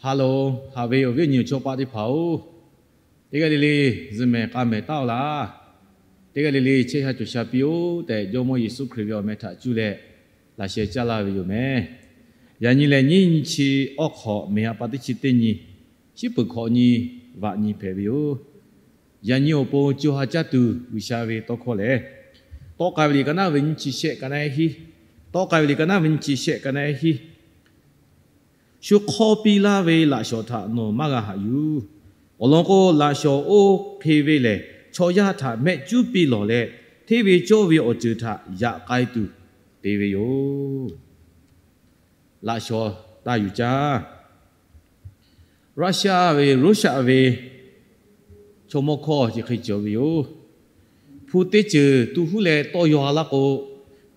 Ha loˬ, haꞈ ve awˬ viˉ awˬ nyi awˬ chawˇ paˆ teˇ hpaˍ-oˬ, teˇ g'aˇ le le zuhˬ mehˍ k'a mehˍ taˉ-oˆ laˇ. Teˇ g'aˇ le le chehˇ sha cawˬ sha piˇ-oˆ tehꞈ, Jawˇmawˇ Yeˍsuˆ Hkriꞈ ve awˬ meh htaꞈ cuˇ leh laꞈ sheh caˇ laˇ ve yoˬ meh. Yaꞈ nyi lehˬ, nyiˇ nyi chi awˇ hk'awꞈ, mehˬ ha pa teˇ chi teˇ nyi, shiˉ peuˬ hkawꞈ nyi, vaꞈ nyi hpehꞈ ve yoˬ. Yaꞈ nyi awˬ pon co ha caˇ tuˬ G'uiˬsha ve tawˇ hkawˇ lehˬ, Tawˆ k'ai ve liꞈ ka naˉ ve nyiˇ chi shehˆ ka naˉ hiˉ, Tawˆ k'ai ve liꞈ ka naˉ ve nyiˇ chi shehˆ ka naˉ hiˉ, shu hk'awˇ piˇ laˇ ve laꞈ shawˍ htaꞈ nawˬ maˇ g'a haꞈ yuˬ. Awˬ lawn k'o, laꞈ shawˍ oˇ hk'e ve lehˬ, chaw yaˇ htaꞈ mehˆ cuˉ piˇ lawˬ leh, hteˇ ve cawˇ ve awˬ ceuˬ htaꞈ yaꞈ k'ai tuˬ te ve yoˬ. Laꞈ shawˍ taˇ yuˬ caˇ. Russia ve, Russia ve chaw mawˇ hkawˇ chi hk'e cawˬ ve yoˬ. Hpu teˇ ceuˬ tu huˉ leh tawˇ yaw laˇ k'o,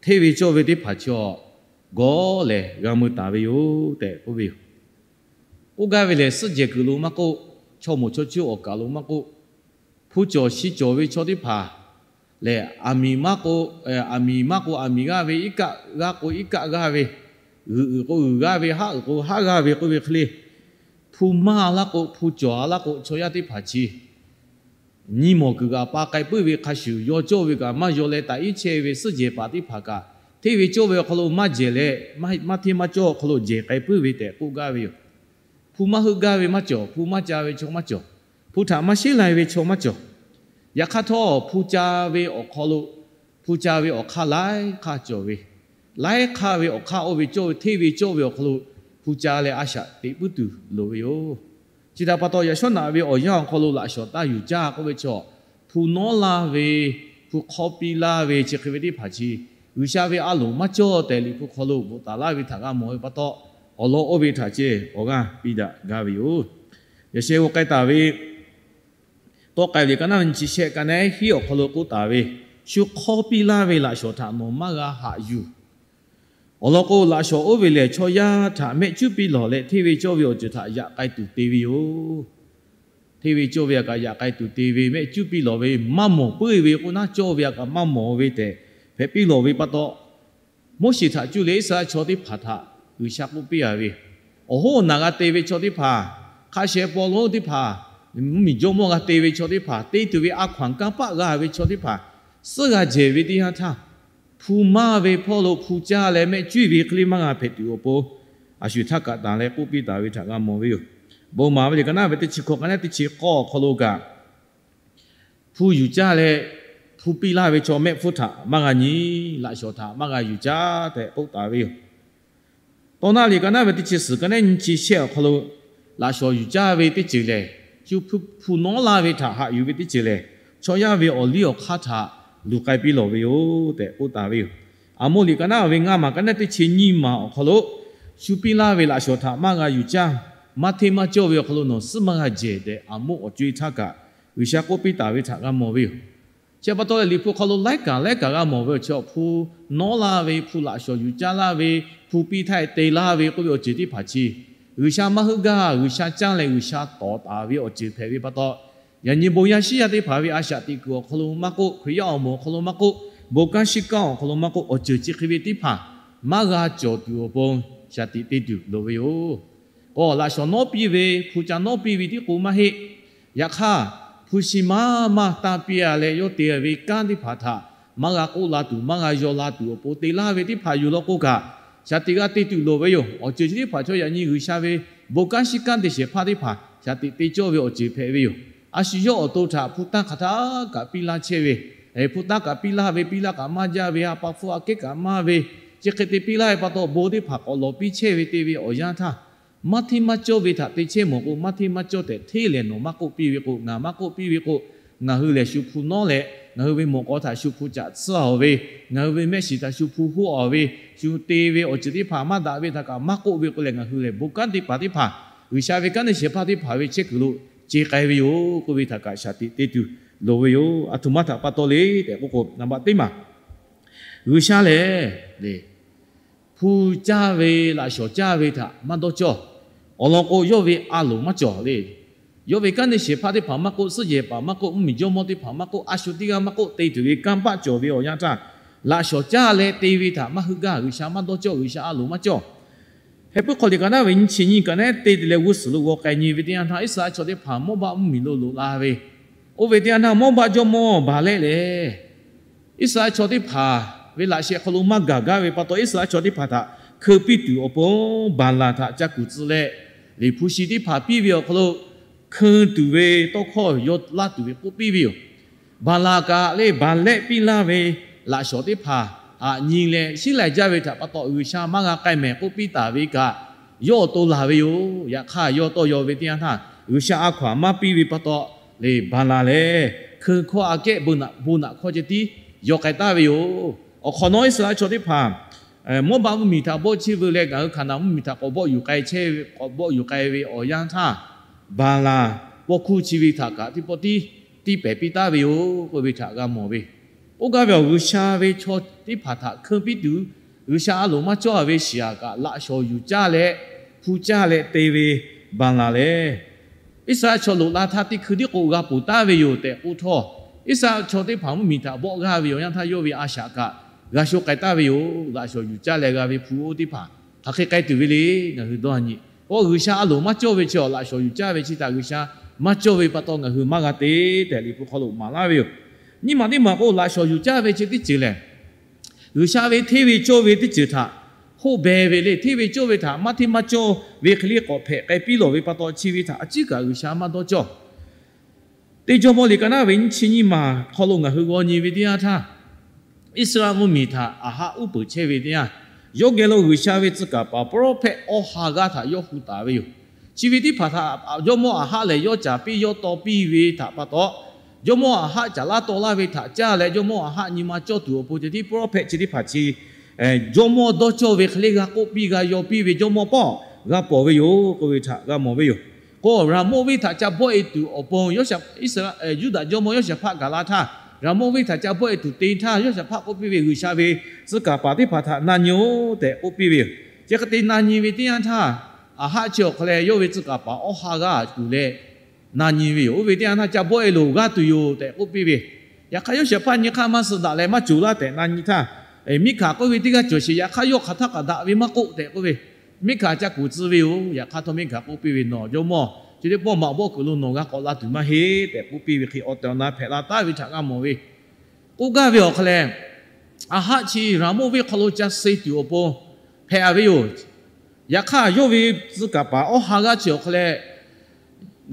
hteˇ ve cawˇ ve teˇ hpaˍ chaw gawˇ lehˬ g'a mui taˍ ve yoˬ tehꞈ k'oˆ ve yoˬ. K'oˆ gaˇ ve lehˬ, suhˉ jehˬ kuiˬ lo maˇ k'oˆ, chaw moˍ chaw cuˇ awˬ kaˬ lo maˇ k'oˆ, hpu cawˬ shi cawˬ ve chaw teˇ hpaˍ lehˬ, aˬ miˍ maˇ k'o, aˬ miˍ maˇ k'o aˬ miˍ g'aˇ ve, iˉ kaˆ g'aˇ k'o iˉ kaˆ g'aˇ ve, g'uiˬ uiˍ k'o g'uiˬ g'aˇ ve, haˉ uiˍ k'o haˉ g'aˇ ve k'oˆ ve hk'e le, hpu maˇ laˇ k'o, hpu cawˬ laˇ k'o, chaw yaˇ teˇ hpaˍ chi nyi mawˬ kuiˬ g'aꞈ pa k'ai puiˉ ve hk'a shuˍ, yaw cawˇ ve kaꞈ maˇ yaw leh, taꞈ iˉ chehˇ ve suhˉ jehˬ paˍ teˇ hpaˍ kaꞈ, hteˇ ve cawˇ ve awˬ hk'aw lo maˇ jehˬ leh, maˇ hteˇ maˇ cawˇ awˬ hk'aw lo jehˬ k'ai puiˉ ve tehꞈ k'oˆ gaˇ ve yoˬ. Hpu maˇ heuˆ gaˇ ve maˇ cawˬ, hpu maˇ ca ve chaw maˇ cawˬ, hpu htaꞈ maˇ sheˉ lai ve chaw maˇ cawˬ. Yaꞈ hk'aˇ htawˇ, hpu ca ve awˬ hk'aw lo, hpu ca ve awˬ hk'aˇ laiˉ hk'aˇ cawˬ ve, laiˉ hk'aˇ ve awˬ hk'aˇ oˇ ve cawˇ ve hteˇ ve cawˇ ve awˬ hk'aw lo hpu ca leh a shaꞈ teꞈ puiˉ tuˬ loˍ ve yoˬ. Chi htaꞈ pa taw, yaꞈ shawˉ naꞈ ve awˬ yanˇ awˬ hk'aw lo laꞈ shawˍ taˇ yuˬ caˇ k'oˆ ve chaw, hpu nawˉ laˇ ve, hpu hk'awˇ piˇ laˇ ve chi hk'e ve teˇ hpaˍ chi, G'uiˬsha ve a loˍ maˇ cawˇ tehꞈ Liꞈ hpu hk'aw lo bvuhꞈ taˍ laˇ ve htaꞈ g'a mawˬ ve pa taw, awˬ lawn oˇ ve htaꞈ ceh awˬ g'aˇ piˇ daꞈ gaˇ ve yoˬ. Yaꞈ sheh g'aw k'ai taˍ ve Tawˆ k'ai ve liꞈ ka naˉ ve nyiˇ chi shehˆ ka naˉ hiˉ awˬ hk'aw lo k'oˆ taˍ ve, shu hk'awˇ piˇ laˇ ve laꞈ shawˍ htaꞈ nawˬ maˇ g'a haꞈ yuˬ. Awˬ lawn k'o, laꞈ shawˍ oˇ ve lehˬ, chaw yaˇ htaꞈ mehˆ cuˉ piˇ lawˬ leh, hteˇ ve cawˇ ve awˬ ceuˬ htaꞈ yaꞈ k'ai tuˬ te ve yoˬ. Hteˇ ve cawˇ ve htaꞈ kaꞈ yaꞈ k'ai tuˬ te ve, mehˆ cuˉ piˇ lawˬ ve, maˇ mawˬ puiˉ ve k'oˆ naˉ, cawˇ ve htaꞈ kaꞈ maˇ mawˬ ve tehꞈ hpehꞈ piˇ lawˬ ve pa taw, Moˉseˍ htaꞈ cuˇ leh Iˉsaˍreˍlaˆ chaw teˇ hpaˍ htaꞈ G'uiˬsha k'oˆ piˇ a ve, awˬ hoˉ awˬ naˬ g'a te ve chaw teˇ hpaˍ, hk'a sheh paw lonˉ teˇ hpaˍ, mvuhˇmiˬ jawˇmawˇ g'a te ve chaw teˇ hpaˍ, te tuˬ ve a hkaw anˬ kanˇ paˆ g'a ve chaw teˇ hpaˍ, suhˉ g'a jehˬ ve teˇ yanˇ htaˇ, hpu maˇ ve hpawˇ lo hpu caˇ leh mehˆ cuˉ ve hk'e le maˇ g'a hpehꞈ tuˬ awˬ pon, a shu htaˇ kaꞈ tanˬ leh k'oˆ piˇ taˍ ve htaꞈ g'a mawˬ ve yoˬ. Bon maˍ ve liꞈ ka naˉ ve teˇ chi hkawꞈ ka naˉ teˇ chi k'awˇ awˬ hk'aw lo kaꞈ, hpu yuˬ caˇ leh hpu piˇ laˇ ve chaw mehˆ hpfuhˇ htaꞈ maˇ g'a nyi, laꞈ shawˍ htaꞈ maˇ g'a yuˬ caˇ tehꞈ k'oˆ taˍ ve yoˬ. Tawˇ naˆ liꞈ ka naˉ ve teˇ chi suhˍ ka naˉ nyiˇ chi shehˆ awˬ hk'aw lo, laꞈ shawˍ yuˬ caˇ ve teˇ ceuˬ lehˬ, shu hpu nawˉ laˇ ve htaꞈ haꞈ yuˬ ve teˇ ceuˬ lehˬ, chaw yaˇ ve awˬ liˇ awˬ hk'aˇ htaꞈ luˬ k'ai piˇ lawˬ ve yoˬ tehꞈ k'oˆ taˍ ve yoˬ. Aˍmoˍ liꞈ ka naˉ ve ngaˇ maˬ ka naˉ teˇ chi nyiˇ maˬ awˬ hk'aw lo, shu piˇ laˇ ve laꞈ shawˍ htaꞈ maˇ g'a yuˬ caˇ, maˇ hteˇ maˇ cawˇ ve awˬ hk'aw lo nawˬ suhˉ maˇ g'a jehˬ tehꞈ, Aˍmoˍ awˬ co-e htaˇ kaꞈ G'uiˬsha k'oˆ piˇ taˍ ve htaꞈ g'a mawˬ ve yoˬ. Chi pa taw leh, Liꞈ hpu hk'aw lo laiˉ kaꞈ laiˉ kaꞈ g'a mawˬ ve awˬ chi, hpu nawˉ laˇ ve, hpu laꞈ shawˍ yuˬ caˇ laˇ ve, hpu piˇ htaˇ te laˇ ve k'oˆ ve awˬ ceuˬ teˇ hpaˍ chi, G'uiˬsha maˇ heuˆ gaˇ, G'uiˬsha caˇ leh G'uiˬsha tawˍ taˍ ve awˬ ceuˬ hpehꞈ ve pa taw, yaꞈ nyi bon yaˇ shiˉ yaˇ teˇ hpaˍ ve a shaꞈ teꞈ kuiˬ awˬ hk'aw lo maˇ k'oˆ, Hkriꞈ yaˇ awˬ moˍ awˬ hk'aw lo maˇ k'oˆ, bon kanˉ shiˉ kanˉ awˬ hk'aw lo maˇ k'oˆ, awˬ ceuˬ chi hk'e ve teˇ hpaˍ maˇ g'a cawˬ tuˬ awˬ pon shaˍ tiꞈ te tuˬ loˍ ve yoˬ. K'o, laꞈ shawˍ nawˉ piˇ ve, hpu ca nawˉ piˇ ve tiˉ k'o maˇ heˆ. Yaꞈ hk'aˇ, hpu shi maˇ maˇ tanˇ piˇ a leh yawˇ te ve kanˉ teˇ hpaˍ htaꞈ maˇ g'a k'oˆ la tuˬ, maˇ g'a yaw la tuˬ awˬ pon te laˇ ve teˇ hpaˍ yuˬ law k'o kaꞈ, shaˍ tiꞈ g'a te tuˬ loˍ ve yoˬ. Awˬ ceuˬ chi teˇ hpaˍ chaw yaꞈ nyi G'uiˬsha ve bon kanˉ shiˉ kanˉ te shehˍ hpaˇ teˇ hpaˍ shaˍ tiꞈ te cawˇ ve awˬ ceuˬ hpehꞈ ve yoˬ. A shu yawˇ awˬ to htaꞈ hpu tanˇ hk'aˬ htaˇ kaꞈ piˇ laˇ chehˇ ve, hpu tanˇ kaꞈ piˇ laˇ ve, piˇ laˇ kaꞈ maˇ jaˇ ve, ha pa hpfuhˇ aꞈ kehˉ kaꞈ maˇ ve, chi hk'e te piˇ laˇ ve pa taw, bon teˇ hpaˍ k'awꞈ lawˬ piˇ chehˇ ve te ve awˬ yanˇ htaˇ, maˇ hteˇ maˇ cawˇ ve htaꞈ te chehˇ mawˬ k'o, maˇ hteˇ maˇ cawˇ tehꞈ hteˇ lehˬ nawˬ maˇ k'oˆ piˇ ve k'o, ngaˬ maˇ k'oˆ piˇ ve k'o, ngaˬ hui lehˬ shu hpu nawˉ leh ngaˬ hui ve mawꞈ k'aw htaꞈ shu hpu caꞈ tsuhˇ-a ve, ngaˬ hui ve mehˆ shiˍ htaꞈ shu hpu hoˆ-a ve, shu te ve awˬ ceuˬ teˇ hpaˍ maˇ daꞈ ve htaꞈ kaꞈ maˇ k'oˆ ve k'o lehˬ, ngaˬ hui lehˬ bon kanˉ teˇ hpaˍ teˇ hpaˍ, G'uiˬsha ve kanˉ te shehˍ hpaˇ teˇ hpaˍ ve chehˇ kuiˬ lo ce k'ai ve yoˬ k'oˆ ve htaꞈ kaꞈ shaˍ tiꞈ te tuˬ loˍ ve yoˬ. A htoꞈ ma htaꞈ pa taw le tehꞈ k'oˆ k'o, naˍ baꞈ teˇ maˬ G'uiˬsha lehˬ, hpu caˇ ve, laꞈ shawˍ caˇ ve htaꞈ maˇ dawˇ cawˇ. Awˬ lawn k'o, yawˇ ve a loˍ maˇ cawˬ le. Yawˇ ve kanˉ te shehˍ hpaˇ teˇ hpaˍ maˇ k'oˆ, suhˉ yehˬ paˍ maˇ k'oˆ, mvuhˇmiˬ jawˇmawˇ teˇ hpaˍ maˇ k'oˆ, a shu teˇ g'aˇ maˇ k'oˆ, te tuˬ ve kanˇ paˆ cawˬ ve awˬ yanˇ htaˇ, laꞈ shawˍ caˇ leh te ve htaꞈ maˇ heuˆ gaˇ. G'uiˬsha maˇ dawˇ cawˇ, G'uiˬsha a loˍ maˇ cawˇ. Heh puiˉ hk'aw liꞈ kaꞈ naˉ ve nyiˇ chi nyiˇ kaꞈ naˉ te te leh g'uˇ suhˍ lo g'aw k'ai nyi ve teˇ yanˇ htaˇ, Iˉsaˍreˍlaˆ chaw teˇ hpaˍ Mawˇbaˆ mvuhˇmiˬ lo loꞈ la ve, oˇ ve teˇ yanˇ htaˇ Mawˇbaˆ jawˇmawˇ Baˍlaˆ lehˬ, Iˉsaˍreˍlaˆ chaw teˇ hpaˍ ve laꞈ sheh hk'aw lo maˇ gaˬ gaˇ ve pa taw, Iˉsaˍreˍlaˆ chaw teˇ hpaˍ htaꞈ hkeu piˇ tuˬ awˬ pon Baˍlaˍ htaꞈ ca kuˬ tcuh leh, Liꞈ hpu shi teˇ hpaˍ piˇ ve awˬ hk'aw lo hkeu tuˬ ve tawˇ hkawˇ yaw laˇ tuˬ ve k'oˆ piˇ ve yoˬ. Baˍlaˍ kaꞈ lehˬ, Baˍlaˆ piˇ laˇ ve laꞈ shawˍ teˇ hpaˍ htaꞈ nyi leh shiˉ laiˬ jaˇ ve htaꞈ pa taw, G'uiˬsha maˇ g'a k'ai mehˍ k'oˆ piˇ taˍ ve kaꞈ, yawˇ awˬ to laˬ ve yoˬ. Yaꞈ hk'aˇ, yawˇ tawˇ yaw ve teˇ yanˇ htaˇ, G'uiˬsha a hkaw aˬ maˇ piˇ ve pa taw, lehˬ Baˍlaˍ lehˬ hkeu hkawˇ aꞈ kehˉ bon naꞈ hkawˇ ceh tiˉ yaw k'ai taˍ ve yoˬ. Awˬ hk'awꞈ nawˉ Iˉsaˍreˍlaˆ chaw teˇ hpaˍ Mawˇbaˆ mvuhˇmiˬ htaꞈ bawˆ chehˇ veu leh, ngaˬ hui Hkaˍnanˍ mvuhˇmiˬ htaꞈ k'awꞈ bawˆ yuˬ k'ai chehˇ ve, k'awꞈ bawˆ yuˬ k'ai ve awˬ yanˇ htaˇ, Baˍlaˍ pawˇ hkuˇ chi ve htaꞈ kaꞈ teˇ pawˆ tiˉ tiˇ pehˍ piˇ taˍ ve yoˬ k'oˆ ve htaꞈ g'a mawˬ ve. Oˇ gaˇ ve awˬ G'uiˬsha ve chaw teˇ hpaˍ htaꞈ hkeu piˇ tuˬ, G'uiˬsha a loˍ maˇ cawˇ ve shiˍ aꞈ kaꞈ laꞈ shawˍ yuˬ caˇ leh, hpu caˇ leh te ve Baˍlaˍ lehˬ, Iˉsaˍreˍlaˆ chaw loꞈ la htaˇ teˇ hkui tiˉ k'o g'a ponˬ taˍ ve yoˬ tehꞈ k'oˆ htawˇ, Iˉsaˍreˍlaˆ chaw teˇ hpaˍ mvuhˇmiˬ htaꞈ bawˆ g'aˇ ve awˬ yanˇ htaˇ, yawˇ ve a shaꞈ kaꞈ g'a sho k'ai taˍ ve yoˬ. Laꞈ shawˍ yuˬ caˇ leh g'a ve hpu oˇ teˇ hpaˍ hk'aˬ hk'e k'ai tuˬ ve le. Ngaˬ hui dawˇ nyi k'o, G'uiˬsha a loˍ maˇ cawˇ ve chi awˬ laꞈ shawˍ yuˬ caˇ ve chi htaꞈ G'uiˬsha maˇ cawˇ ve pa taw ngaˬ hui maˇ g'a te tehꞈ Liꞈ hpu hk'aw lo maˍ laˇ ve yoˬ. Nyiˇ maˬ teˇ maˬ k'o, laꞈ shawˍ yuˬ caˇ ve chi teˇ ceuˬ lehˬ, G'uiˬsha ve hteˇ ve cawˇ ve teˇ ceuˬ htaꞈ hoˆ beh ve le. Hteˇ ve cawˇ ve htaꞈ maˇ hteˇ maˇ cawˇ ve hk'e le k'awꞈ hpehꞈ k'ai piˇ lawˬ ve pa taw, chi ve htaꞈ a ciˉ kaꞈ G'uiˬsha maˇ dawˇ cawˇ. Teˇ Jawˇmawˇ liꞈ ka naˉ ve nyiˇ chi nyiˇ maˬ hk'aw lo ngaˬ hui g'aw nyi ve teˇ yanˇ htaˇ, Iˉsaˍreˍlaˆ mvuhˇmiˬ htaꞈ Aˍhaˆ uˉ peunˍ chehˇ ve teˇ yanˇ, yawˇ geh lo G'uiˬsha ve tcuh kaˍ paˍ prophet Awˇhaˍgaˆ htaꞈ yawˇ hu taˍ ve yoˬ. Chi ve teˇ hpaˍ htaꞈ jawˇmawˇ Aˍhaˆ lehˬ, yawˇ caˍ piˇ yawˇ taw piˇ ve htaꞈ pa taw, jawˇmawˇ Aˍhaˆ caˍ laˇ taw laˇ ve htaꞈ caˇ leh, jawˇmawˇ Aˍhaˆ nyi ma cawˇ tuˬ awˬ pon ceh tiˉ prophet chi teˇ hpaˍ chi jawˇmawˇ dawˇ cawˇ ve hk'e le g'a k'oˆ piˇ g'a yaw piˇ ve jawˇmawˇ pawˆ g'a pawˍ ve yoˬ k'oˆ ve htaꞈ g'a mawˬ ve yoˬ. K'o, Raˍmonˇ venˇ htaꞈ ca bawˆ e tuˬ awˬ pon Iˉsaˍreˍlaˆ, Yuˇdaꞈ jawˇmawˇ Yawˇshaˍhpaˆ gaˬ la htaˇ, Raˍmonˇ venˇ htaꞈ ca bawˆ e tuˬ te htaˇ, Yawˇshaˍhpaˆ k'oˆ piˇ ve, G'uiˬsha ve tcuh kaˍ paˍ teˇ hpaˍ htaꞈ na nyi-oˬ tehꞈ k'oˆ piˇ ve yoˬ. Chi hk'e te na nyi ve teˇ yanˇ htaˇ, Aˍhaˆ chi awˬ hk'aw leh yawˇ ve tcuh kaˍ paˍ Awˇhaˍgaˆ kuˬ leh na nyi ve yoˬ. Oˇ ve teˇ yanˇ htaˇ, Ca bawˆ e loˬ, g'aˇ tuˬ yoˬ tehꞈ k'oˆ piˇ ve. Yaꞈ hk'aˇ, Yawˇshaˍhpaˆ nyi hk'aˇ maˇ suh daꞈ leh maˇ coˬ laˇ tehꞈ na nyi htaˇ, Miˉhkaˍ k'oˆ ve teˇ g'aˇ cawˬ sheˍ. Yaꞈ hk'aˇ, yawˇ hk'aˬ htaˇ kaꞈ daꞈ ve maˇ k'oˆ tehꞈ k'oˆ ve. Miˉhkaˍ ca kuˬ tcuh ve yoˬ. Yaꞈ hk'aˇ htawˇ, Miˉhkaˍ k'oˆ piˇ ve, Nawˬ jawˇmawˇ chi teˇ pawˆ maꞈ bawˆ kuiˬ lo nawˬ g'a k'awꞈ la tuˬ maˇ heˆ tehꞈ k'oˆ piˇ ve hk'e, awˬ tehˬ awˬ na hpehꞈ la taˍ ve htaꞈ g'a mawˬ ve. K'oˆ gaˇ ve awˬ hk'aw leh, Aˍhaˆ chi Raˍmonˇ venˇ hk'aw lo ca suh tuˬ awˬ pon hpehꞈ ve yoˬ. Yaꞈ hk'aˇ, yawˇ ve tcuh kaˍ paˍ Awˇhaˍgaˆ chi awˬ hk'aw leh,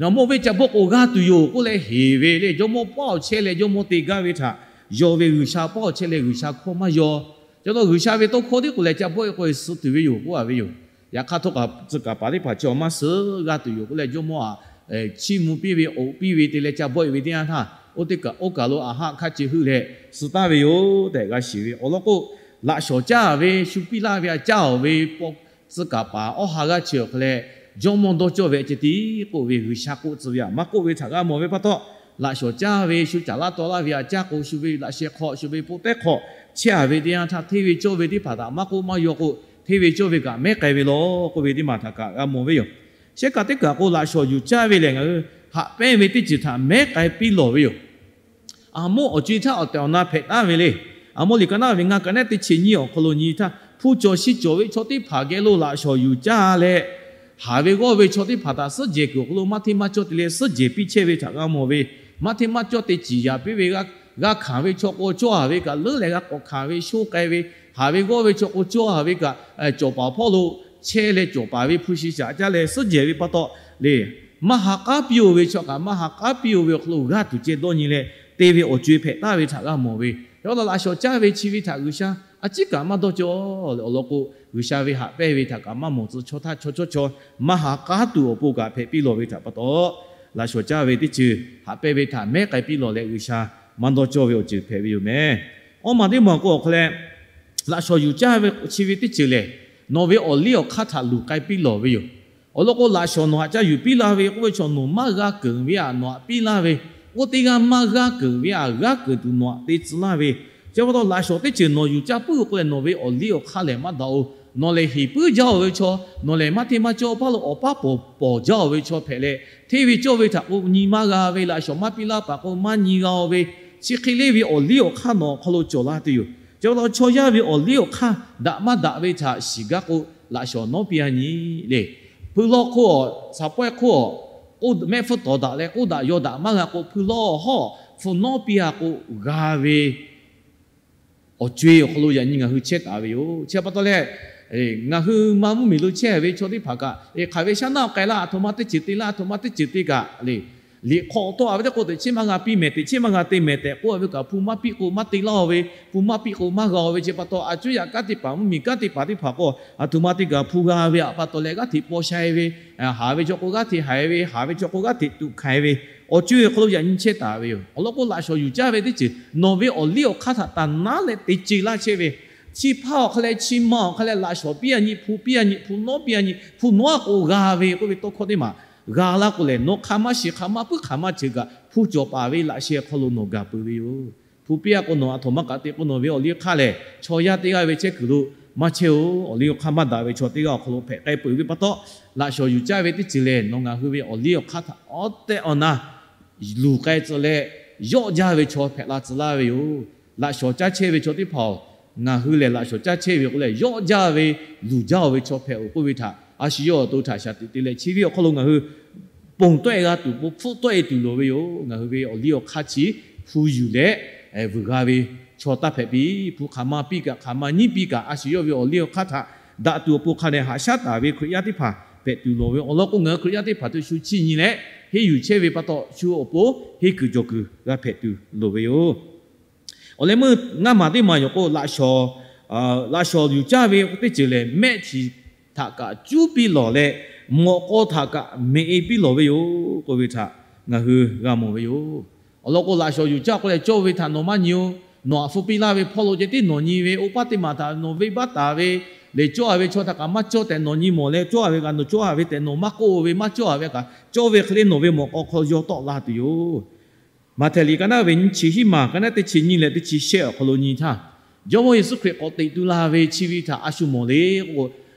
Raˍmonˇ venˇ ca bawˆ k'o g'aˇ tuˬ yoˬ k'oˆ leh heˍ ve le. Jawˇmawˇ paˉ awˬ chehˇ leh jawˇmawˇ te gaˇ ve htaꞈ yaw ve, G'uiˬsha paˉ awˬ chehˇ leh G'uiˬsha hkawˇ maˇ yaw. Ca taw G'uiˬsha ve tawˇ hkawˇ tiˉ k'o leh ca bawˆ e k'o suh tuˬ ve yoˬ k'oˆ a ve yoˬ. Yaꞈ hk'aˇ, htawˇ kaꞈ tcuh kaˍ paˍ teˇ hpaˍ chi awˬ maˇ suh g'aˇ tuˬ yoˬ k'oˆ leh, jawˇmawˇ aꞈ chiˇ mvuh piˇ ve, oꞈ piˇ ve te leh ca bawˆ e ve teˇ yanˇ htaˇ, oˇ teˇ kaꞈ oˇ kaˬ lo Aˍhaˆ hk'a ce heuˆ leh suh taˍ ve yoˬ tehꞈ g'a shiˍ ve. Awˬ lawn k'o, laꞈ shawˍ caˇ ve shu piˇ laˇ ve aꞈ caˇ awˬ ve tcuh kaˍ paˍ Awˇhaˍgaˆ chi awˬ hk'aw leh, jawˇmawˇ dawˇ cawˇ ve ceh tiˉ k'oˆ ve, G'uiˬsha k'oˆ tcuh ve aꞈ maˇ k'oˆ ve htaꞈ g'a mawˬ ve pa taw, laꞈ shawˍ caˇ ve shu caˍ laˇ taw laˇ ve aꞈ caˇ k'o, shu ve laꞈ sheh hk'aw, shu ve poˇ tehˉ hk'aw chehˇ a ve teˇ yanˇ htaˇ, hteˇ ve cawˇ ve teˇ hpaˍ htaꞈ maˇ k'oˆ maˇ yaw k'o, hteˇ ve cawˇ ve kaꞈ mehˉ k'ai ve law k'oˆ ve teˇ maˬ htaꞈ kaꞈ g'a mawˬ ve yoˬ. Shehˉ kaꞈ teˇ kaˬ k'o, laꞈ shawˍ yuˬ caˇ ve lehˬ, ngaˬ hui haꞈ pehnˇ ve teˇ ceuˬ htaꞈ mehˉ k'ai piˇ lawˬ ve yoˬ. Aˍmoˆ awˬ co e htaˇ awˬ tehˬ awˬ na hpehꞈ taˍ ve le. Aˍmoˆ liꞈ ka naˉ ve ngaˇ ka naˉ teˇ chi nyiˇ awˬ hk'aw lo nyi htaˇ, hpu cawˬ shi cawˬ ve chaw teˇ hpaˍ geh lo laꞈ shawˍ yuˬ caˇ leh, haˍ ve g'awˇ ve chaw teˇ hpaˍ htaꞈ suhˉ jehˬ kuiˬ awˬ hk'aw lo maˇ hteˇ maˇ cawˇ te leh suhˉ jehˬ piˇ chehˇ ve htaꞈ g'a mawˬ ve. Maˇ hteˇ maˇ cawˇ te ciˍ yaˍ piˇ ve, g'a hkanˍ ve chaw k'o cawˇ a ve kaꞈ leuˉ leh g'a k'awꞈ hkanˍ ve shoˇ k'ai ve, haˍ ve g'awˇ ve chaw k'o cawˇ a ve kaꞈ, cawˬ paˍ hpawˇ lo chehˇ leh cawˬ paˍ ve hpu shi shaˍ caˇ leh suhˉ jehˬ ve pa taw le, maˇ ha k'aˉ piˇ-oˬ ve chaw kaꞈ maˇ ha k'aˉ piˇ-oˬ ve awˬ hk'aw lo g'aˇ tuˬ ceh dawˇ nyi leh te ve awˬ co e hpehꞈ taˍ ve htaꞈ g'a mawˬ ve. Yaꞈ hk'aˇ, laꞈ shawˍ caˇ ve chi ve htaꞈ G'uiˬsha a ciˉ kaꞈ maˇ dawˇ cawˇ leh awˬ lawn k'o, G'uiˬsha ve haꞈ pehnˇ ve htaꞈ kaꞈ maˇ mawˬ tcuh chaw htaˇ chaw chawˇ chaw maˇ ha k'aˉ tuˬ awˬ pon kaꞈ hpehꞈ piˇ lawˬ ve htaꞈ pa taw, laꞈ shawˍ caˇ ve teˇ ceuˬ haꞈ pehnˇ ve htaꞈ mehˉ k'ai piˇ lawˬ leh G'uiˬsha maˇ dawˇ cawˇ ve awˬ ceuˬ hpehꞈ ve yoˬ meh. Awˇ maˬ teˇ maˬ k'o awˬ hk'aw leh, laꞈ shawˍ yuˬ caˇ ve chi ve teˇ ceuˬ lehˬ, nawˬ ve awˬ liˇ awˬ hk'aˇ htaꞈ luˬ k'ai piˇ lawˬ ve yoˬ. Awˬ lawn k'o, laꞈ shawˍ nawˬ htaꞈ ca yuˬ piˇ laˇ ve k'oˆ ve chaw nawˬ maˇ g'aˇ keunˍ ve aꞈ nawˬ htaꞈ piˇ laˇ ve, oˇ teˇ g'aˇ maˇ g'aˇ keunˍ ve aꞈ g'aˇ keunˍ tuˬ nawˬ htaꞈ te tcuh laˇ ve, chi pa taw laꞈ shawˍ teˇ ceuˬ nawˬ yuˬ caˇ puiˉ k'o leh nawˬ ve awˬ liˇ awˬ hk'aˇ lehˬ maˇ daꞈ-oˬ. Nawˬ lehˬ heˍ puiˉ jaˇ-oˬ ve chaw, nawˬ lehˬ maˇ hteˇ maˇ cawˇ paˇ lo awˬ paˉ pawˍ pawˍ jaˇ-oˬ ve chaw hpehꞈ leh, hteˇ ve cawˇ ve htaꞈ k'o nyi maˇ g'a ve, laꞈ shawˍ maˇ piˇ laˇ paˍ k'o maˇ nyi g'a-oˬ ve, chi hk'e le ve awˬ liˇ awˬ hk'aˇ nawˬ awˬ hk'aw lo cawˬ la tuˬ yoˬ. Chi pa taw chaw yaˇ ve awˬ liˇ awˬ hk'aˇ daꞈ maˇ daꞈ ve htaꞈ shiˍ gaˇ k'o, laꞈ shawˍ nawˉ piˇ a nyi le. Hpui lawˇ hk'oˆ, shaˍ pawehˇ hk'oˆ, mehˆ hpfuhˇ tawˍ daꞈ leh k'oˆ daꞈ yaw daꞈ maˇ g'a k'o, hpui lawˇ hawˉ hpu nawˉ piˇ a k'o, g'a ve awˬ co-e awˬ hk'aw lo yaꞈ nyi ngaˬ hui chehˇ taˍ ve yoˬ. Chi pa taw leh, ngaˬ hui ma mvuhˇmiˬ lo chehˇ ve chaw teˇ hpaˍ kaꞈ, hk'aˬ ve shaˉ naˆ k'ai laˇ, aˬ htoꞈ ma teˇ ceuˬ te laˇ, aˬ htoꞈ ma teˇ ceuˬ te kaꞈ le, liꞈ hk'aw tawˆ a ve teˇ k'o, teꞈ chiˉ maˇ g'a piˇ mehˍ, teꞈ chiˉ maˇ g'a te mehˍ tehꞈ k'oˆ a ve kaꞈ, hpu maˇ piˇ k'o maˇ te laˇ-o ve, hpu maˇ piˇ k'o maˇ g'a-o ve. Chi pa taw a cuˉ yaꞈ kanˉ teˇ hpaˍ, mvuhˇmiˬ kanˉ teˇ hpaˍ teˇ hpaˍ k'o, aˬ htoꞈ ma te kaꞈ hpu g'a ve aꞈ pa taw leh g'aˇ hteꞈ paw sha-e ve, haˍ ve chaw k'o g'aˇ hteꞈ haiˬ ve, haˍ ve chaw k'o g'aˇ hteꞈ tuꞈ hkanˍ-e ve, awˬ co-e awˬ hk'aw lo yaꞈ nyi chehˇ taˍ ve yoˬ. Awˬ lawn k'o, laꞈ shawˍ yuˬ caˇ ve teˇ ceuˬ nawˬ ve awˬ liˇ awˬ hk'aˇ htaꞈ taˍ naˉ leh te ce laˇ chehˇ ve, chi hpaˇ awˬ hk'a leh chi ma awˬ hk'a leh laꞈ shawˍ piˇ a nyi, hpu piˇ a nyi, hpu nawˉ piˇ a nyi, hpu nawˉ a k'o g'a ve k'oˆ ve tawˇ hkawˇ teˇ maˬ g'a laˇ k'o lehˬ, nawˬ hk'aˬ maˇ shiˍ, hk'aˬ maˇ puiˉ, hk'aˬ maˇ ceuˬ kaꞈ hpu cawˬ paˍ ve laꞈ sheh hk'aw lo nawˬ gaˬ peuˬ ve yoˬ. Hpu piˇ a k'o nawˬ aˬ htoꞈ ma kaꞈ te k'o, nawˬ ve awˬ liˇ awˬ hk'aˇ lehˬ chaw yaˇ teˇ g'aˇ ve chehˇ kuiˬ lo maˇ chehˇ-oˬ. Awˬ liˇ awˬ hk'aˇ maˇ daꞈ ve chaw teˇ g'aˇ awˬ hk'aw lo hpehꞈ k'ai peuˬ ve pa taw, laꞈ shawˍ yuˬ caˇ ve teˇ ceuˬ lehˬ, nawˬ ngaˬ hui ve awˬ liˇ awˬ hk'aˇ htaꞈ awˉ tehꞈ awˬ na luˬ k'ai tcuh leh, yawˆ jaˇ ve chaw hpehꞈ la tcuh laˇ ve yoˬ. Laꞈ shawˍ caˇ chehˇ ve chaw teˇ hpaˍ-oˬ, ngaˬ hui lehˬ laꞈ shawˍ caˇ chehˇ ve k'o lehˬ, yawˆ jaˇ ve luˬ jaˇ-o ve chaw hpehꞈ-oˬ k'oˆ ve htaꞈ a shu yawˇ awˬ to htaꞈ shaˍ tiꞈ te leh, chi ve awˬ hk'aw lo ngaˬ hui ponˬ tawˆ-e g'a tuˬ, bon hpfuhˆ tawˆ-e tuˬ loˍ ve yoˬ. Ngaˬ hui ve awˬ liˇ awˬ hk'aˇ chi hpu yuˬ leh vuiˬ g'a ve chaw taˇ hpehꞈ piˇ. Hpu hk'aˬ ma piˇ kaꞈ, hk'aˬ ma nyiˉ piˇ kaꞈ, a shu yawˇ ve awˬ liˇ awˬ hk'aˇ htaꞈ daꞈ tuˬ awˬ pon hk'a dehꞈ haꞈ shaˉ taˍ ve Hkriꞈ yaˇ teˇ hpaˍ hpehꞈ tuˬ loˍ ve yoˬ. Awˬ lawn k'o, ngaˬ hui Hkriꞈ yaˇ teˇ hpaˍ htaꞈ shu chiˇ nyi leh henˇ yuˬ chehˇ ve pa taw, shu awˬ pon henˇ kuiˬ cawˬ kuiˬ g'a hpehꞈ tuˬ loˍ ve yoˬ. Awˬ leh meuˇ ngaˇ maˬ teˇ maˬ yoˬ k'o, laꞈ shawˍ, laꞈ shawˍ yuˬ caˇ ve teˇ ceuˬ lehˬ, mehˆ htiˍ htaꞈ kaꞈ cuˉ piˇ lawˬ leh, mawꞈ k'aw htaꞈ kaꞈ mehꞈ-e piˇ lawˬ ve yoˬ k'oˆ ve htaꞈ ngaˬ hui g'a mawˬ ve yoˬ. Awˬ lawn k'o, laꞈ shawˍ yuˬ caˇ k'o lehˬ, cawˇ ve htaꞈ nawˬ maˇ nyi-o. Nawˬ htaꞈ hpu piˇ laˇ ve hpawˇ lo ceh tiˉ nawˬ nyi ve, oˇ paˆ teˇ maˬ htaꞈ nawˬ venˇbaˆ taˍ ve, lehˬ cawˇ a ve chaw htaꞈ kaꞈ maˇ cawˇ tehꞈ nawˬ nyi mawˬ leh, cawˇ a ve kaꞈ nawˬ cawˇ a ve tehꞈ nawˬ maˇ k'oˆ ve, maˇ cawˇ a ve kaꞈ cawˇ ve hk'e le nawˬ ve mawꞈ k'aw hk'aw yaw tawˆ la tuˬ yoˬ. Maꞈhtehˍ liꞈ ka naˉ ve nyiˇ chi hiˉ maˬ, ka naˉ teˇ chi nyiˇ leh teˇ chi shehˆ awˬ hk'aw lo nyi htaˇ, Jawˇmawˇ Yeˍsuˆ Hkriꞈ k'awꞈ teꞈ tu la ve chi ve htaꞈ a shu mawˬ le k'o,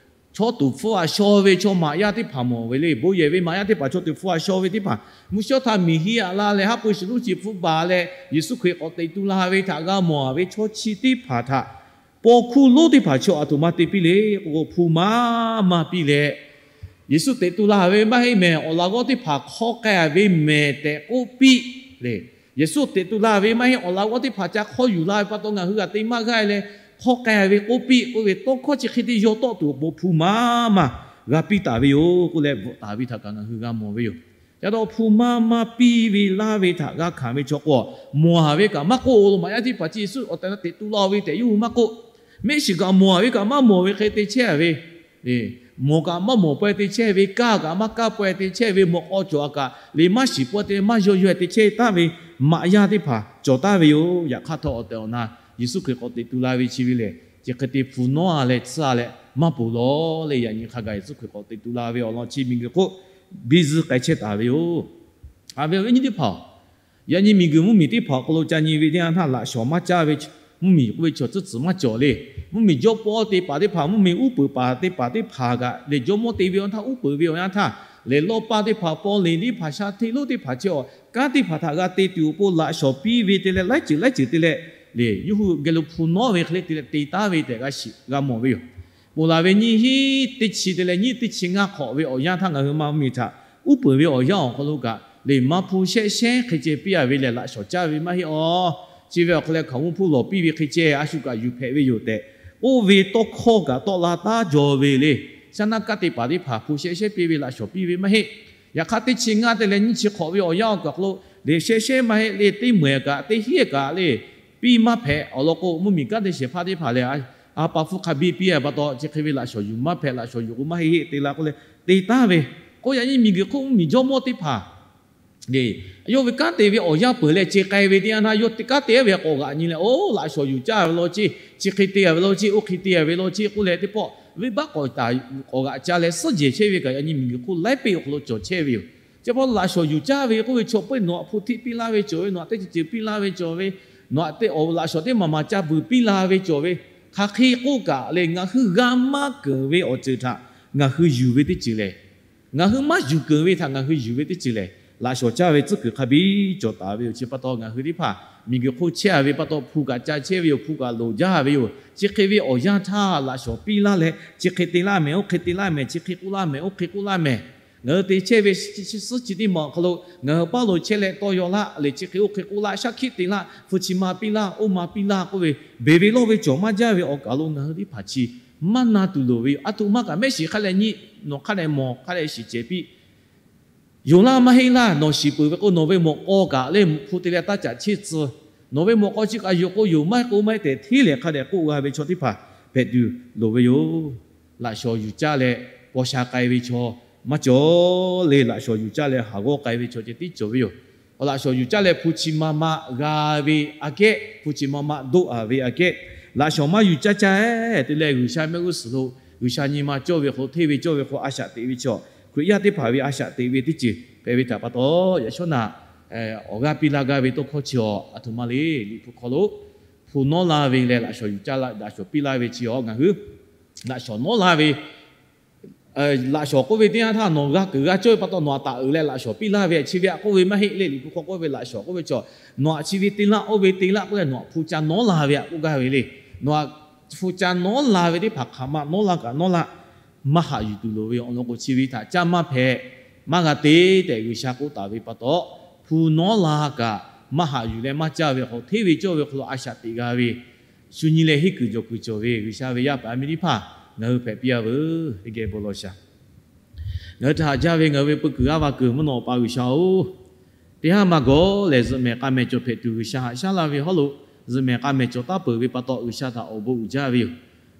chaw tuˍ hpfuh a shaw ve chaw maꞈ yaˇ teˇ hpaˍ mawˬ ve le. Bon yehˬ ve maꞈ yaˇ teˇ hpaˍ, chaw tuˍ hpfuh a shaw ve teˇ hpaˍ, mvuhˇ shawˉ htaˇ miˬ hiˆ aꞈ la leh, haˉ pui shiˍ lonˉ chi hpfuhˆ baˬ leh, Yeˍsuˆ Hkriꞈ k'awꞈ teꞈ tu la ve htaꞈ g'a mawˬ ve chaw chi teˇ hpaˍ htaꞈ paw hkuˇ lonˉ teˇ hpaˍ chaw aˬ htoꞈ ma te piˇ le k'o, hpu maˇ maˇ piˇ leh, Yeˍsuˆ teꞈ tu la ve maˇ heˆ mehˬ, awˬ laꞈ g'awˇ teˇ hpaˍ hk'awˇ k'ai ve mehˬ tehꞈ k'oˆ piˇ le. Yeˍsuˆ teꞈ tu la ve maˇ heˆ, awˬ laꞈ g'awˇ teˇ hpaˍ ca hk'awˇ yuˬ la ve pa taw ngaˬ hui g'a te maˇ g'aˇ leh, hk'awˇ k'ai ve k'oˆ piˇ k'oˆ ve tawˇ hkawˇ chi hk'e te yaw tawˆ tuˬ awˬ pon hpu maˇ maˇ g'a piˇ taˍ ve yoˬ k'oˆ leh bvuhꞈ taˍ ve htaꞈ kaꞈ ngaˬ hui g'a mawˬ ve yoˬ. Ca taw hpu maˇ maˇ piˇ ve laˇ ve htaꞈ g'a hkanˍ ve chaw k'o, mawˬ a ve kaꞈ maˇ k'oˆ-o. Maꞈ yaˇ teˇ hpaˍ chi Yeˍsuˆ awˬ tehˬ na teꞈ tu la ve tehꞈ yawˇ hui maˇ k'oˆ. Mehˆ shiˍ kaꞈ mawˬ a ve kaꞈ maˇ mawˬ ve hk'e te chehˇ a ve, mawˬ kaꞈ maˇ mawˬ pawehˇ te chehˇ ve, kaˇ kaꞈ maˇ kaˇ pawehˇ te chehˇ ve, mawꞈ k'aw cawˬ a kaꞈ le maˇ shiˍ pawehˇ te maˇ yaw yaw te chehˇ taˍ ve maꞈ yaˇ teˇ hpaˍ cawˬ taˍ ve yoˬ. Yaꞈ hk'aˇ htawˇ awˬ tehˬ awˬ na Yeˍsuˆ Hkriꞈ k'awꞈ teꞈ tu la ve chi ve lehˬ, chi hk'e te hpu nawˉ a leh tcuhˇ a leh maˇ ponˬ lawˬ le. Yaꞈ nyi hk'a gaˬ Yeˍsuˆ Hkriꞈ k'awꞈ teꞈ tu la ve awˬ lawn chi miˬguiˬ hk'oˆ biˇ zuhˇ k'ai chehˇ taˍ ve yoˬ. Haꞈ ve awˬ viˉ nyi teˇ hpaˍ-oˬ, yaꞈ nyi miˬguiˬ mvuhˇmiˬ teˇ hpaˍ awˬ hk'aw lo ca nyi ve teˇ yanˇ htaˇ, laꞈ shawˍ maˇ caˇ ve mvuhˇmiˬ k'oˆ ve chaw tcuhˉ tcuhˍ maˇ cawˬ le. Mvuhˇmiˬ jawˇ pawˇ te paˍ teˇ hpaˍ, mvuhˇmiˬ uˉ peunˍ paˍ te paˍ teˇ hpaˍ kaꞈ lehˬ, jawˇmawˇ te ve awˬ yanˇ htaˇ, uˉ peunˍ ve awˬ yanˇ htaˇ lehˬ, lawˇ paˇ teˇ hpaˍ, paw leˍ teˇ hpaˍ, sha hteˇ lonˉ teˇ hpaˍ chi awˬ kanˉ teˇ hpaˍ htaꞈ g'a te tuˬ awˬ pon laꞈ shawˍ piˇ ve te leh, laiˉ ceuˬ laiˉ ceuˬ te leh le, yawˇ hui geh lo hpu nawˉ ve hk'e le te leh te taˍ ve tehꞈ g'a shiˍ g'a mawˬ ve yoˬ. Ponˬ laˬ ve nyiˇ hiˉ teˇ chi te leh nyiˇ teˇ chi ngaˇ hk'awꞈ ve awˬ yanˇ htaˇ ngaˬ hui ma mvuhˇmiˬ htaꞈ uˉ peunˍ ve awˬ yanˇ awˬ hk'aw lo kaꞈ le, maˇ hpu shehˆ shehˉ hk'e ceh piˇ a ve lehˬ, laꞈ shawˍ caˇ ve maˇ heˆ-oˬ. Chi ve awˬ hk'a leh hkaoˍmonˇ hpfuhˇ lawˬ piˇ ve hk'e ceh a shu kaꞈ yuˬ hpehꞈ ve yoˬ tehꞈ k'oˆ ve tawˇ hkawˇ kaꞈ tawˆ la taˉ jaw ve le. Shaˉ naˆ kaˇ te paˍ teˇ hpaˍ hpu shehˆ shehˉ piˇ ve laꞈ shawˍ piˇ ve maˇ heˆ. Yaꞈ hk'aˇ teˇ chi ngaˇ te leh nyiˇ chi hk'awꞈ ve awˬ yanˇ awˬ hk'aw lo lehˬ, shehˆ shehˉ maˇ heˆ le, teˇ mehˬ kaꞈ teˇ hinˉ kaꞈ le piˇ maˇ hpehꞈ. Awˬ lawn k'o, mvuhˇmiˬ kanˉ te shehˍ hpaˇ teˇ hpaˍ lehˬ, a pa hpfuhˇ hk'a biˇ piˇ a pa taw, chi hk'e ve laꞈ shawˍ yuˬ maˇ hpehꞈ, laꞈ shawˍ yuˬ k'o maˇ heˆ heˆ te la k'oˆ leh te taˍ ve. K'o yaꞈ nyi miˬguiˬ hk'oˆ mvuhˇmiˬ jawˇmawˇ teˇ hpaˍ le, yawˇ ve kanˉ te ve awˬ yanˇ peuˬ leh ce k'ai ve teˇ yanˇ htaˇ, yawˇ kanˉ te ve k'awꞈ g'aꞈ nyi leh, oˇ laꞈ shawˍ yuˬ caˇ ve law ceˇ, chi hk'e te a ve law ceˇ, oˇ hk'e te a ve law ceˇ k'oˆ leh teˇ pawˆ venˇbaˆ k'awꞈ taˍ k'awꞈ g'aꞈ ca leh suhˉ jehˬ chehˇ ve kaꞈ yaꞈ nyi miˬguiˬ hk'oˆ laiˉ peˆ awˬ hk'aw lo cawˬ chehˇ ve yoˬ. Chi pa taw laꞈ shawˍ yuˬ caˇ ve k'oˆ ve chaw peuˬ, nawˬ htaꞈ hpu hteˆ piˇ laˇ ve cawˬ ve, nawˬ htaꞈ teˇ ceuˬ piˇ laˇ ve cawˬ ve, nawˬ htaꞈ teˇ awˬ laꞈ shawˍ teˇ maˬ maˬ ca vuiˬ piˇ la ve cawˬ ve, hk'aˬ hk'e k'oˆ kaꞈ le, ngaˬ hui g'a maˇ keunˍ ve awˬ ceuˬ htaꞈ ngaˬ hui yuˬ ve teˇ ceuˬ lehˬ, ngaˬ hui maˇ yuˬ keunˍ ve htaꞈ ngaˬ hui yuˬ ve teˇ ceuˬ lehˬ, laꞈ shawnˍ caˇ ve tcuhˉ kuiˬ hk'a biˇ cawˬ taˍ ve yoˬ. Chi pa taw ngaˬ hui teˇ hpaˍ miˬguiˬ hk'oˆ chehˇ ve pa taw, hpu kaꞈ ca chehˇ ve yoˬ, hpu kaꞈ loˍ jaˇ ve yoˬ. Chi hk'e ve awˬ yanˇ htaˇ laꞈ shawnˍ piˇ laˇ leh, chi hk'e te laˇ mehˍ, oˇ hk'e te laˇ mehˍ, chi hk'e k'oˆ laˇ mehˍ, oˇ hk'e k'oˆ laˇ mehˍ. Ngaˬ hui te chehˇ ve suhˉ chi teˇ maˬ awˬ hk'aw lo ngaˬ hui paˉ lo chehˇ leh tawˇ yaw laˇ leh, chi hk'e oˇ hk'e k'oˆ laˇ, shaˉ hkiˆ te laˇ, hpu chi ma piˇ laˇ, oˇ ma piˇ laˇ k'oˆ ve, beˬ ve lawˇ ve cawˬ maˇ jaˇ ve awˬ kaˬ lo ngaˬ hui teˇ hpaˍ chi maˇ na tuˬ loˍ ve yoˬ. A htoꞈ ma kaꞈ mehˆ shiˍ hk'a leh nyi, nawˬ hk'a dehꞈ mawˬ hk'a dehꞈ shiˍ cehˬ piˇ. Yonˍ laˇ maˇ heˆ laˇ, nawˬ shiˍ peuˬ ve k'o, nawˬ ve mawꞈ k'aw kaꞈ leh hpu te leh taˇ caꞈ cheˇ tcuh. Nawˬ ve mawꞈ k'aw chi kaꞈ yonˍ k'o yonˍ, maˇ heˆ k'o maˇ heˆ tehꞈ hteˇ lehˍ hk'a dehꞈ k'oˆ g'a ve chaw teˇ hpaˍ hpehꞈ tuˬ loˍ ve yoˬ. Laꞈ shawnˍ yuˬ caˇ leh paw sha k'ai ve chaw maˇ cawˬ le. Laꞈ shawnˍ yuˬ caˇ leh haˍ g'awˇ k'ai ve chaw ceh tiˉ cawˬ ve yoˬ. Awˬ laꞈ shawnˍ yuˬ caˇ leh hpu chi ma ma g'a ve aꞈ kehˉ, hpu chi ma ma doˆ a ve aꞈ kehˉ, laꞈ shawnˍ maˇ yuˬ caˇ caˇ te leh G'uiˬsha mehˆ g'uˇ suhˍ lo G'uiˬsha nyi ma cawˇ ve hk'aw lo, hteˇ ve cawˇ ve hk'aw lo a shaꞈ teꞈ ve chaw, Hkriꞈ yaˇ teˇ hpaˍ ve a shaꞈ teꞈ ve teˇ ceuˬ hpehꞈ ve htaꞈ pa taw, yaꞈ shawˉ naꞈ awˬ g'aˇ piˇ laˇ gaˇ ve tawˇ hkawˇ chi awˬ a htoꞈ ma le. Liꞈ hpu hk'aw lo hpu nawˉ laˇ ve leh laꞈ shawnˍ yuˬ caˇ, laꞈ shawnˍ piˇ laˇ ve chi awˬ ngaˬ hui laꞈ shawnˍ nawˉ laˇ ve laꞈ shawnˍ k'oˆ ve teˇ yanˇ htaˇ nawˬ g'a keunˍ g'a cawˇ ve pa taw nawˬ htaꞈ taˍ uiˍ leh laꞈ shawnˍ piˇ laˇ ve chi ve aꞈ k'oˆ ve maˇ heˆ le. Liꞈ hpu hk'aw k'oˆ ve laꞈ shawnˍ k'oˆ ve chaw, nawˬ aꞈ chi ve te laˇ, oˇ ve te laˇ k'oˆ leh nawˬ aꞈ hpu ca nawˉ la ve aꞈ k'oˆ gaˇ ve le. Nawˬ aꞈ hpu ca nawˉ la ve teˇ hpaˍ hk'aˬ ma nawˉ la kaꞈ nawˉ la, maˇ haꞈ yuˬ tuˬ loˍ ve yoˬ. Awˬ lawn k'o chi ve htaꞈ caˇ maˇ hpehꞈ, maˇ g'a te tehꞈ G'uiˬsha k'oˆ taˍ ve pa taw, hpu nawˉ la kaꞈ maˇ haꞈ yuˬ leh maˇ caˇ ve hk'aw lo, hteˇ ve cawˇ ve hk'aw lo a shaꞈ teꞈ g'a ve, shu nyi leh henˇ kuiˬ jawˬ kuiˬ cawˬ ve G'uiˬsha ve yaˇ paˍ yaˇ miˇ teˇ hpaˍ ngaˬ hui hpehꞈ piˇ a veuˬ. Teˇ geh bon lawˬ shaˍ. Ngaˬ hui htaꞈ haꞈ jaˇ ve ngaˬ hui ve peu kuiˬ g'aˇ va kuiˬ mvuhˇ naw Awˬ pa G'uiˬsha-oˬ, teˇ haˉ maˇ gawˬ lehˬ zuhꞈ mehˍ k'a mehˍ cawˬ hpehꞈ tuˬ G'uiˬsha haꞈ shaˉ laˇ ve hawˉ lo, zuhꞈ mehˍ k'a mehˍ cawˬ taˉ peuˬ ve pa taw G'uiˬsha htaꞈ awˬ bon uiˍ jaˇ ve yoˬ.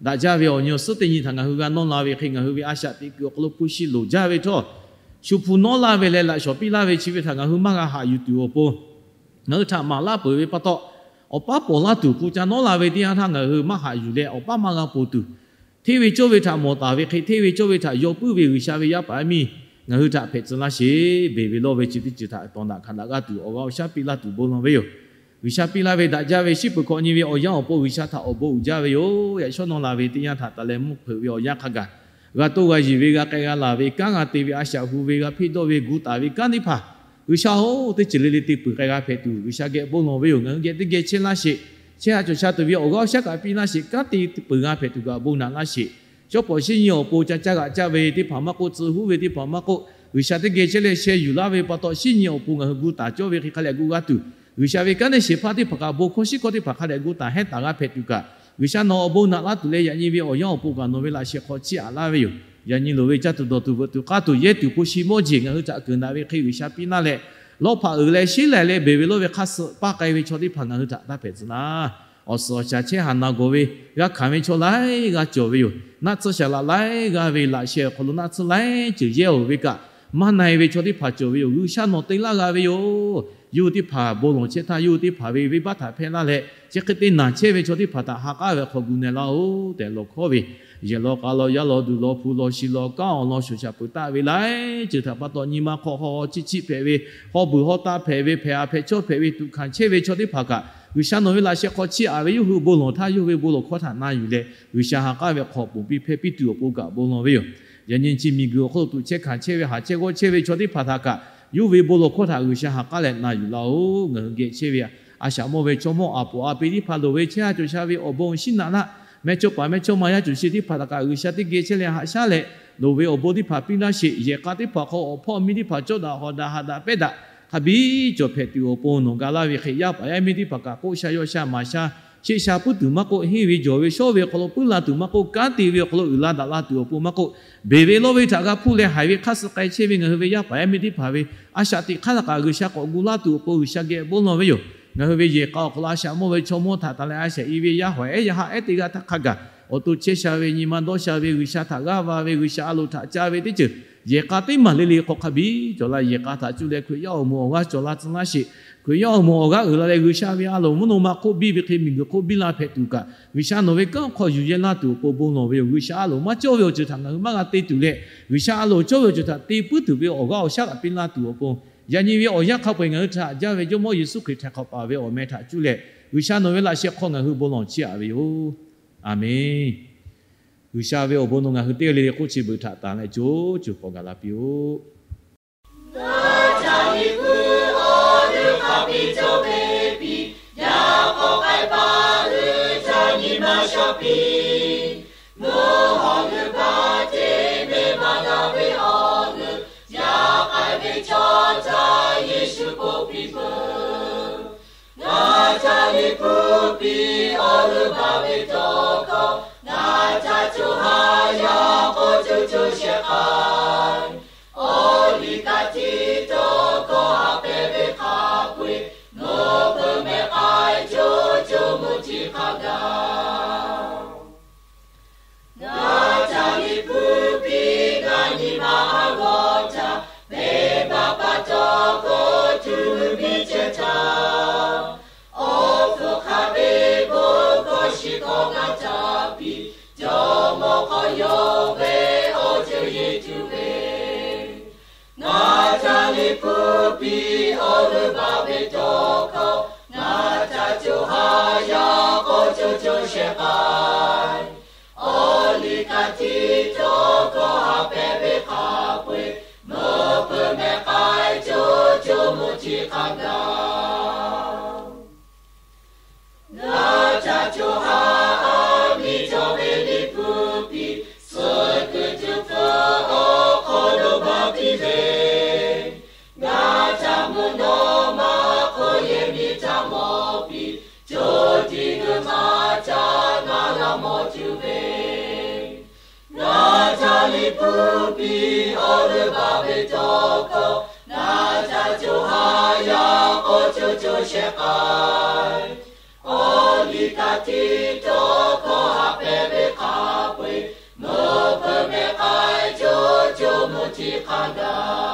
Daꞈ jaˇ ve awˬ nyi awˬ suhˉ teˇ nyi htaꞈ ngaˬ hui g'a nawˇ la ve hk'e, ngaˬ hui ve a shaꞈ teꞈ kuiˬ awˬ hk'aw lo hpu shi loˍ jaˇ ve htawˇ, shu hpu nawˉ laˇ ve leh laꞈ shawnˍ piˇ laˇ ve chi ve htaꞈ ngaˬ hui maˇ g'a haꞈ yuˬ tuˬ awˬ pon, ngaˬ hui htaꞈ maˍ laˇ peuˬ ve pa taw, awˬ paˉ pawnˍ laˇ tuˬ hpu ca nawˉ la ve teˇ yanˇ htaˇ ngaˬ hui maˇ haꞈ yuˬ leh awˬ paˉ maˇ g'a ponˬ tuˬ, hteˇ ve cawˇ ve htaꞈ mawˬ taˍ ve hk'e, hteˇ ve cawˇ ve htaꞈ yaw puiˉ ve G'uiˬsha ve yaˇ paˍ yaˇ miˇ ngaˬ hui htaꞈ hpehꞈ tcuh laˇ sheˍ. Beˬ ve lawˇ ve chi teˇ ceuˬ htaꞈ tawˍ naꞈ hkanˍ daꞈ g'aˇ tuˬ awˬ g'aˇ awˬ shaˉ piˇ laˇ tuˬ bon lawˬ ve yoˬ. G'uiˬsha piˇ laˇ ve daꞈ jaˇ ve shiˉ peuˬ hkawꞈ nyi ve awˬ yanˇ awˬ pon G'uiˬsha htaꞈ awˬ bon uiˍ jaˇ ve yoˬ. Yaꞈ shawˉ nawˉ la ve teˇ yanˇ htaꞈ taˍ leh mvuhˇ hpeuꞈ ve awˬ yanˇ hk'a gaˬ, g'a toˇ g'a yeˬ ve, g'a k'ai g'a laˬ ve, kanˉ g'a te ve, a shaꞈ hu ve, g'a hpeˇ dawˇ ve, gu taˍ ve kanˉ teˇ hpaˍ, G'uiˬsha-oˬ, teˇ ceuˬ le le te peuˬ k'ai g'a hpehꞈ tuˬ G'uiˬsha geh bon lawˬ ve yoˬ. Ngaˬ hui geh teˇ geh chehˇ laˇ sheˍ. Chehˇ ha cawˬ sha tuˬ ve awˬ g'aˇ awˬ shaˉ kaꞈ piˇ laˇ sheˍ. Kanˉ te peuˬ g'a hpehꞈ tuˬ kaꞈ bon naꞈ laˇ sheˍ. Shawˉ pawˍ shinˉ nyi awˬ pon ca caˇ g'aꞈ caˇ ve teˇ hpaˍ maˇ k'oˆ, tcuh huˉ ve teˇ hpaˍ maˇ k'oˆ, G'uiˬsha teˇ geh chehˇ leh sheh yuˬ laˇ ve pa taw, shinˉ nyi awˬ pon ngaˬ hui gu taˍ cawˇ ve hk'e hk'a leh gu g'a tuˬ, G'uiˬsha ve kanˉ te shehˍ hpaˇ teˇ hpaˍ kaꞈ bon hkawˇ shiˉ hkawˇ teˇ hpaˍ hk'a leh gu taˍ hehnˇ taˍ g'a hpehꞈ tuˬ kaꞈ, G'uiˬsha nawˬ awˬ bon naꞈ laˇ tuˬ leh yaꞈ nyi ve awˬ yanˇ awˬ pon kaꞈ nawˬ ve laꞈ sheh hk'aw chiˇ aꞈ laˇ ve yoˬ. Yaꞈ nyi loˍ ve caˇ tuˬ dawˬ tuˬ veuꞈ tuˬ k'aˇ tuˬ yehˇ tuˬ hpu shi mawˇ jeˬ ngaˬ hui htaꞈ keunˍ daꞈ ve hk'e G'uiˬsha piˇ laˇ leh, lawˇ hpaꞈ uiˍ leh sheˉ lai leh beˬ ve lawˇ ve hk'aˇ suh paˇ k'ai ve chaw teˇ hpaˍ ngaˬ hui htaꞈ taˇ hpehꞈ tcuh laˇ. Awˬ suhˍ awˬ shaˍ chehˇ haˍ na gawˬ ve g'a hkanˍ ve chaw laiˉ g'aˇ cawˬ ve yoˬ. Naˆ tsuhˇ shaˍ laꞈ laiˉ g'aˇ ve laꞈ sheh awˬ hk'aw lo naˆ tsuhˇ laiˉ ceuˬ yehˇ oˬ ve kaꞈ, maˇ na-e ve chaw teˇ hpaˍ cawˬ ve yoˬ. G'uiˬsha nawˬ te laˇ g'a ve yoˬ. Yawˇ hui teˇ hpaˍ bon lawˬ chehˇ htaˇ, yawˇ hui teˇ hpaˍ ve venˇbaˆ htaꞈ hpehˇ laˇ leh, chi hk'e te naˬ chehˇ ve chaw teˇ hpaˍ htaꞈ ha k'aˉ ve hk'aw gu na-e laˇ-oˬ tehꞈ lawˬ hkawˉ ve, yehˬ law k'a law, yaˇ law duˬ law, hpu law shi law, kanˉ awˬ law shoˍ shaˍ peuˬ taˆ ve laiˉ ceuˬ htaꞈ pa taw, nyi ma hk'aw hk'aw chiˆ chiˆ hpehꞈ ve, haw beuˬ haw taˆ hpehꞈ ve, hpehꞈ a hpehꞈ chawˇ hpehꞈ ve, tuꞈ hkanˍ chehˇ ve chaw teˇ hpaˍ kaꞈ, G'uiˬsha nawˬ ve laꞈ sheh hk'aw chiˇ aꞈ ve yawˇ hui bon lawˬ htaˇ, yawˇ hui ve bon lawˬ hkawˇ htaꞈ na yuˬ leh, G'uiˬsha ha k'aˉ ve hk'aw ponˬ piˇ hpehˇ piˇ tuˬ awˬ pon kaꞈ bon lawˬ ve yoˬ. Yaꞈ nyi chi miˬguiˬ awˬ hk'aw lo tuꞈ chehˇ hkanˍ chehˇ ve, haˍ chehˇ g'awˇ chehˇ ve chaw teˇ hpaˍ htaꞈ kaꞈ, yawˇ ve bon lawˬ hkawˇ htaꞈ G'uiˬsha ha k'aˉ leh na yuˬ laˇ-oˬ. Ngaˬ hui geh chehˇ ve a shaꞈ mawˇ ve chaw mawˇ a poˍ a pe teˇ hpaˍ loˍ ve chehˇ ha cawˬ sha ve awˬ bon shinˉ naꞈ laˇ. Mehˇchawˇ paˍ mehˇchawˇma yaˇ cawˬ sheˍ teˇ hpaˍ htaꞈ kaꞈ G'uiˬsha teˇ geh chehˇ leh haꞈ shaˉ leh, loˍ ve awˬ bon teˇ hpaˍ piˇ laˇ sheˍ. Yehˬ k'a teˇ hpaˍ hk'aw awˬ hpawˇ miˇ teˇ hpaˍ cawˇ daꞈ hawˍ daꞈ haꞈ daꞈ pehˉ daꞈ hk'a biˇ cawˬ hpehꞈ tuˬ awˬ pon nawˬ ga laˇ ve hk'e, yaˇ paˍ yaˇ miˇ teˇ hpaˍ kaꞈ k'oˆ sha yaw sha maˍ sha, sheˆ sha puiˉ tuˬ maˇ k'oˆ, henˇ ve jawˬ ve shawˉ ve hk'aw lo puiˉ la tuˬ maˇ k'oˆ, kanˉ te ve awˬ hk'aw lo uiˍ la daꞈ la tuˬ awˬ pon maˇ k'oˆ, beˬ ve lawˇ ve htaꞈ g'a hpuˇ leh haiˬ ve hk'aˇ suh k'ai chehˇ ve ngaˬ hui ve yaˇ paˍ yaˇ miˇ teˇ hpaˍ ve a shaꞈ teꞈ hk'aˇ htaꞈ kaꞈ G'uiˬsha k'awꞈ gu laˇ tuˬ awˬ pon G'uiˬsha geh bon lawˬ ve yoˬ. Ngaˬ hui ve yehˬ k'a awˬ hk'aw lo a shaꞈ mawˇ ve chaw mawˇ htaꞈ tanˬ leh a shaꞈ i ve yaˇ hawˍ ehˉ yaˇ haˆ ehˉ teˇ g'aˇ htaˇ hk'a gaˬ, awˬ to chehˇ sha ve, nyi ma dawˇ sha ve, G'uiˬsha htaꞈ g'aˇ va ve, G'uiˬsha a loˍ htaꞈ ca ve teˇ ceuˬ, yehˬ k'a teˇ maˬ le le hk'aw hk'a biˇ cawˬ la. Yehˬ k'a htaꞈ cuˇ leh Hkriꞈ yaˇ awˬ moˍ awˬ g'aˇ cawˬ la tcuh laˇ sheˍ. Hkriꞈ yaˇ awˬ moˍ awˬ g'aˇ uiˍ la leh G'uiˬsha ve a loˍ mvuhˇ naw ma hk'oˆ biˇ ve hk'e miˬguiˬ hk'oˆ biˇ la hpehꞈ tuˬ kaꞈ, G'uiˬsha nawˬ ve kanˉ hk'aw yuˬ yehˇ laˇ tuˬ awˬ pon bon lawˬ ve yoˬ. G'uiˬsha a loˍ maˇ cawˇ ve awˬ ceuˬ htaꞈ ngaˬ hui maˇ g'a te tuˬ leh, G'uiˬsha a loˍ cawˇ ve awˬ ceuˬ htaꞈ te puiˉ tuˬ ve awˬ g'aˇ awˬ shaˉ kaꞈ piˇ laˇ tuˬ awˬ pon, yaꞈ nyi ve awˬ yanˇ hk'a peu-eˬ ngaˬ hui htaꞈ haꞈ jaˇ ve Jawˇmawˇ Yeˍsuˆ Hkriꞈ htaiˍ hk'awꞈ paˍ ve awˬ meh htaꞈ cuˇ leh, G'uiˬsha nawˬ ve laꞈ sheh hk'aw ngaˬ hui bon lawˬ chiˇ aꞈ ve yoˬ. Aˬmenˍ. G'uiˬsha ve awˬ bon nawˬ ngaˬ hui teˇ g'aˇ le le k'oˆ chi beuꞈ htaꞈ tanˬ leh co co k'awꞈ gaˬ la piˇ-oˆ. ca Yeˍsuˆ k'oˆ piˇ peuˬ. Ngaˬ ca Liꞈ hpu piˇ awˬ g'euˆ baˬ ve tawˇ hkawˇ, ngaˬ ca co ha yaˇ k'awꞈ co co shehˍ k'ai. Awˬ liˇ kaꞈ tiˉ tawˇ hkawˇ haꞈ pehˍ ve hk'a peu-eˬ, mvuhˇ hpeuꞈ mehˆ k'ai co co mvuhˇ chi hk'a gaˬ. Ngaˬ ca Liꞈ hpu piˇ g'a nyi ma g'awˇ htaˇ, venˇbaˆ pa tawˇ hkawˇ cuˇ miˇ chehˇ htaˇ, awˬ hpfuhˇ hk'a ve bon hkawˇ shiˍ hkawˇ g'a ca piˇ, jawˇmawˇ hk'aw yawˇ ve awˬ ceuˬ yeˬ tuˬ ve. Ngaˬ ca Liꞈ hpu piˇ awˬ g'euˆ baˬ ve tawˇ hkawˇ, ngaˬ ca co ha yaˇ k'awꞈ co co shehˍ k'ai. Awˬ liˇ kaꞈ tiˉ tawˇ hkawˇ haꞈ pehˍ ve hk'a peu-eˬ, mvuhˇ hpeuꞈ mehˆ k'ai co co mvuhˇ chi hk'a gaˬ. Ngaˬ ca co ha aˬ miˍ cawˬ ve Liꞈ hpu piˇ, suh kuiˬ tuˬ hpfuhˇ awˬ hk'aw lo baˬ piˇ ve, ngaˬ ca mvuhˇ naw ma hk'oˆ yehˬ miˍ ca mawˬ piˇ, co tiꞈ g'uiˬ ma ca ngaˬ g'a mawˬ tuˬ ve. Ngaˬ ca Liꞈ hpu piˇ awˬ g'euˆ baˬ ve tawˇ hkawˇ, ngaˬ ca co ha yaˇ k'awꞈ co co shehˍ k'ai. Awˬ liˇ kaꞈ tiˉ tawˇ hkawˇ haꞈ pehˍ ve hk'a peu-eˬ, mvuhˇ hpeuꞈ mehˆ k'ai co co mvuhˇ chi hk'a gaˬ.